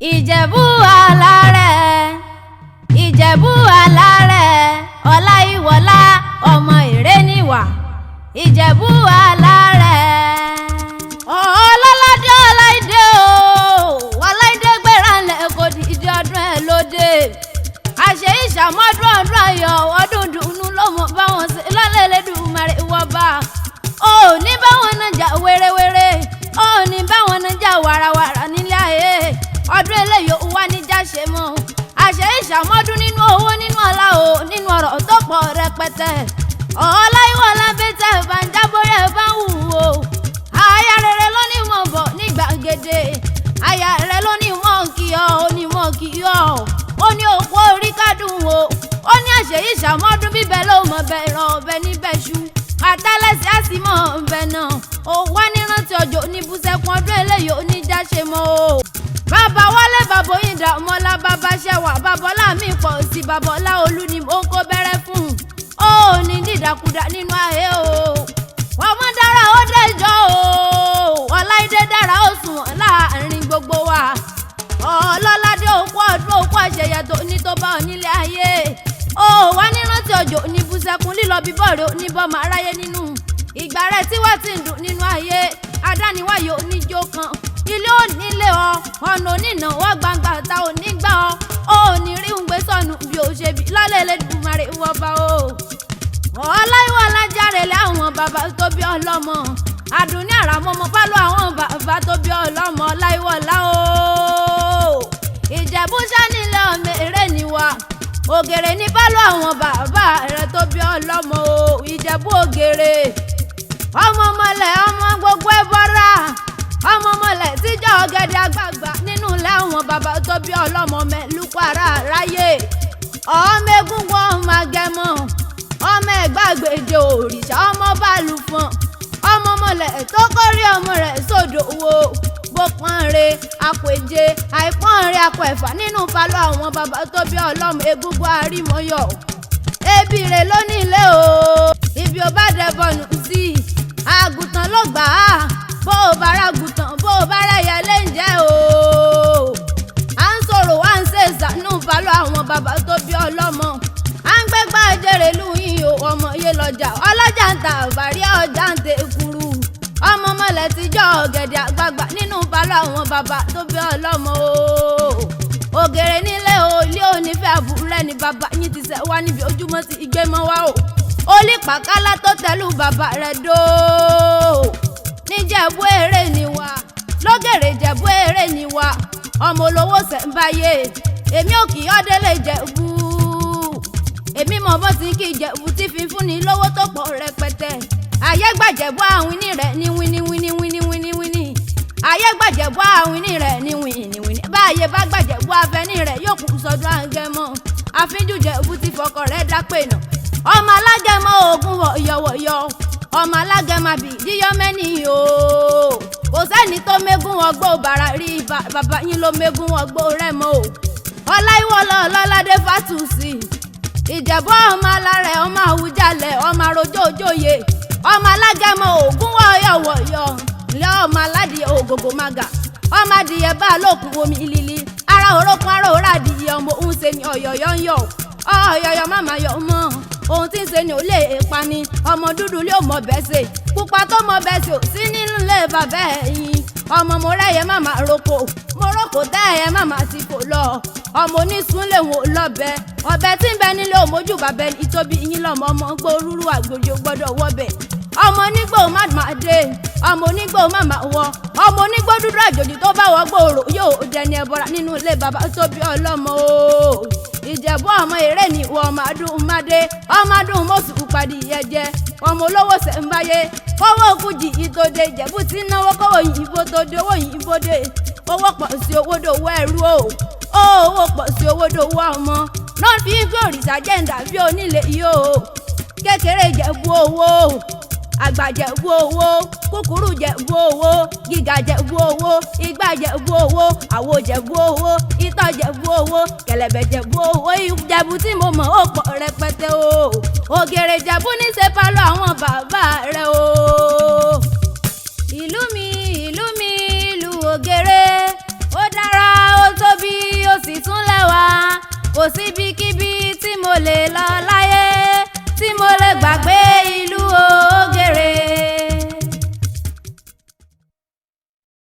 Ìjẹ̀bú alárẹ̀, Ìjẹ̀bú alárẹ̀, Ọláyíwọlá ọmọ èrè níwà, Ìjẹ̀bú alárẹ̀. Ọlọ́ládé Ọláìdé o, Ọláìdé gbéra ńlẹ̀ kò dìde ọdún ẹ̀ lóde. Àṣẹ ìṣàmọ́dún ọdún ayọ̀ ọdún dùnú ló mọ̀ báwọn ṣe lọ́lẹ́lẹ́dùmarè wọ́n bá. Ó ní báwọn náà jà wérewére, ó ní báwọn náà jà wàràwàrà nílé ayé. Ọdún eléyìí ò wá níjà ṣe mọ́. Àṣẹ ìṣàmọ́dún nínú owó, nínú ọlá o, nínú ọ̀rọ̀ tó pọ̀ rẹpẹtẹ. Ọláyíwọlá bẹ́tẹ̀ bá ń jábọ́rẹ́ ẹ̀ bá ń wù o. Aya rere ló ní mọ̀ bọ̀ ní gbàgede. Aya rẹ ló ní mọ̀ kí ọ, ó ní mọ̀ kí ọ. Ó ní òkú orí kádùn o. Ó ní àṣẹ ìṣàmọ́dún bíbẹ̀ ló mọ̀ bẹ̀ rọ̀ ọbẹ̀ níbẹ̀ ṣú. Àtàlẹ́sẹ̀ á sì mọ̀ ọbẹ̀ náà. Ó wá nírántí ọjọ́ oníbùsẹ̀kùn ọdún eléyìí oníjà ṣe mọ́ o. Bàbá Wálé, bàbá Oyinda ọmọlá, bàbá Ṣẹwà, bàbá mi pọ̀ sí, bàbá Ọláolú ni mò ń kó bẹ̀rẹ̀ fún. Ó ní dídàkudà nínú ayé o. Ọmọ dára ó dẹjọ́ o. Ọláìdé dára ó sùn wọ́n láàrin gbogbo wa. Ọlọ́ládé òkú ọdún òkú àṣeyẹ tó ní tó bá ọ nílé ayé. Ó wá nírántí ọjọ́ oníbùsẹ̀kùn lílọ bíbọ̀ rẹ̀ oníbọ̀mọ̀ aráyé nínú. Ìgbà rẹ̀ tí wọ́n ti ń dùn nínú ayé. Adániwáyé oníjó kan. Ilé onílé ọ, ọ̀nà onínà wọ́n gbangba ta onígbà ọ. Ó ní rí ń gbé sọnù bí ó ṣe bí lọ́lẹ́lẹ́dùmarè wọ́n bá o. Ọláyíwọlá járe lé àwọn bàbá tó bí ọlọ́mọ. Àdùnní àràmọ́mọ́ pálọ̀ àwọn bàbá tó bí ọlọ́mọ Ọláyíwọlá o. Ìjẹ̀bú sánilẹ̀ ọmọ eré ni wa. Ògèrè ní pálọ̀ àwọn bàbá rẹ̀ tó bí ọlọ́mọ o. Ìjẹ̀bú ògèrè. Ọmọ ọmọlẹ̀ ọmọ gbogbo ẹ bọ́ra. Ọmọ ọmọlẹ̀ tíjọ́ ọ̀gẹ̀dẹ̀ àgbààgbà nínú ilé àwọn bàbá tó bí ọlọ́mọ mẹ́lúkọ ara ráyè. Ọmọ egúngún ọmọ agẹmọ, ọmọ ẹ̀gbàgbèje òrìṣà, ọmọ bálùfọ̀n, ọmọ ọmọlẹ̀ tó kórí ọmọ rẹ̀ sódò wo. Bó pọ́n re àpò èje, àìpọ́n re àpò ẹ̀fà nínú palọ̀ àwọn bàbá tó bí ọlọ́mọ egúngún àrímọ́yọ̀. Ebi rè ló nílé o, ibi ò bá dẹbọnù sí, àgùntàn ló gbà á. Bó o bá rágùntàn, bó o bá rẹ̀yẹ lé ń jẹ́ o. À ń sọ̀rọ̀ wá ń ṣe ìsànú balọ̀ àwọn bàbá tó bí ọlọ́mọ. À ń gbẹ́gbá jèrè lù yín o, ọmọ yé lọ́jà, ọlọ́jà ń ta àbárí ọjà ń tẹ kuru. Ọmọ mọ̀lẹ́ ti jọ ọ̀gẹ̀dẹ̀ àgbagbà nínú balọ̀ àwọn bàbá tó bí ọlọ́mọ o. Ògèrè nílé o, ilé onífẹ́ àbúrẹ́ ni bàbá yín ti ṣẹ̀ wá níbi ojúmọ́ ti ìgbé mọ́ wá o. Olí pàkálá tó tẹ̀lú bàbá rẹ̀ dó. Níjẹ̀bú èrè ni wá, lógèrè Ìjẹ̀bú èrè ni wá, ọmọ olówó ṣẹ̀ ń báyé, èmi ò kì í ọ́dẹ́lẹ̀ Ìjẹ̀bú. Èmi mọ̀ bó ti ń kí Ìjẹ̀bú tí fi fún ni lówó tó pọ̀ rẹpẹtẹ. Ayé gbàjẹ̀bú àwìnì rẹ̀ ní wíní wíní wíní wíní wíní. Ayé gbàjẹ̀bú àwìnì rẹ̀ ní wíní wíní. Báyé bá gbàjẹ̀bú afẹ́ní rẹ̀ yóò kú sọdún àgẹmọ. Àfínjú Ìjẹ̀bú ti fọkọ rẹ̀ dápè nà. Ọmọ alágẹmọ ògùn wọ̀yọ̀wọ̀yọ̀, ọmọ alágẹmọ àbí yíyọ mẹ́ni o. Kò sẹ́ni tó mégún ọgbó bàrà rí, bàbá yín ló mégún ọgbó rẹ̀ mọ́ o. Ọláyíwọlá Ọlọ́ládé Fátúsì. Ìjẹ̀bú ọmọ alárẹ̀, ọmọ Àwùjalẹ̀, ọmọ àròjọ òjòyè, ọmọ alágẹmọ ògún wọ̀yọ̀wọ̀yọ̀, ilé ọmọ aládìyẹ ògògò màgà, ọmọ adìyẹ bá lókun omi líli, ara òrókun ara òrà adìyẹ ọmọ òun ṣe ni ọ̀yọ̀yọ̀ ń yọ̀, ọ̀yọ̀yọ̀ má yọ̀ mọ́. Ohun tí ń ṣe ni ò lè pa ni, ọmọ dúdú lé ò mọ bẹ́ẹ̀ ṣe, pupa tó mọ bẹ́ẹ̀ ṣe ò sí nínú ilé bàbá ẹ̀yìn. Ọmọ mo rẹ́yẹ má má roko, mo roko tẹ́ ẹ̀yẹ má má ti fò lọ. Ọmọ onísùn lè wò lọ́bẹ̀, ọbẹ̀ tí ń bẹ nílé òmójú bàbá ẹni tóbi yín lọ́mọ, ọmọ gbó rúrú àgbòjò gbọ́dọ̀ wọbẹ̀. Ọmọ onígbò má má dé, ọmọ onígbò má má wọ, ọmọ onígbò dúdú àjòjì tó bá wọ gbòòrò yóò dẹni ẹbọra nínú ilé bàbá tó bí ọlọ́mọ o. Ìjẹ̀bú ọmọ eré ni ìwọ, ọmọ adùn mádé, ọmọ adùn mọ́sù pàdé ìyẹjẹ, ọmọ olówó sẹ̀ǹbáyé kówó kùjì ìtòdè. Ìjẹ̀bú tí ń náwó kówó yìnbó tó dé, owó yìnbó dé, owó pọ̀ sí owó dòwó ẹrú o, owó pọ̀ sí owó dòwó ọmọ náà fi ń gbé òrìṣà jẹ́ǹdà bí onílé yìí o. Kékeré Ìjẹ̀bú owó, àgbà Jẹ̀bú owó, kúkúrú Jẹ̀bú owó, gíga Jẹ̀bú owó, igbá Jẹ̀bú owó, àwo Jẹ̀bú owó, itọ́ Jẹ̀bú owó, kẹ̀lẹ̀bẹ̀ Jẹ̀bú owó. Ìjẹ̀bú tí mo mọ̀ ó pọ̀ rẹpẹtẹ o. Ògèrè Ìjẹ̀bú ní ṣe palọ̀ àwọn bàbá rẹ̀ o. Ìlú mi, ìlú mi, ìlú Ògèrè, ó dára ó tóbi. Kò síbikíbi.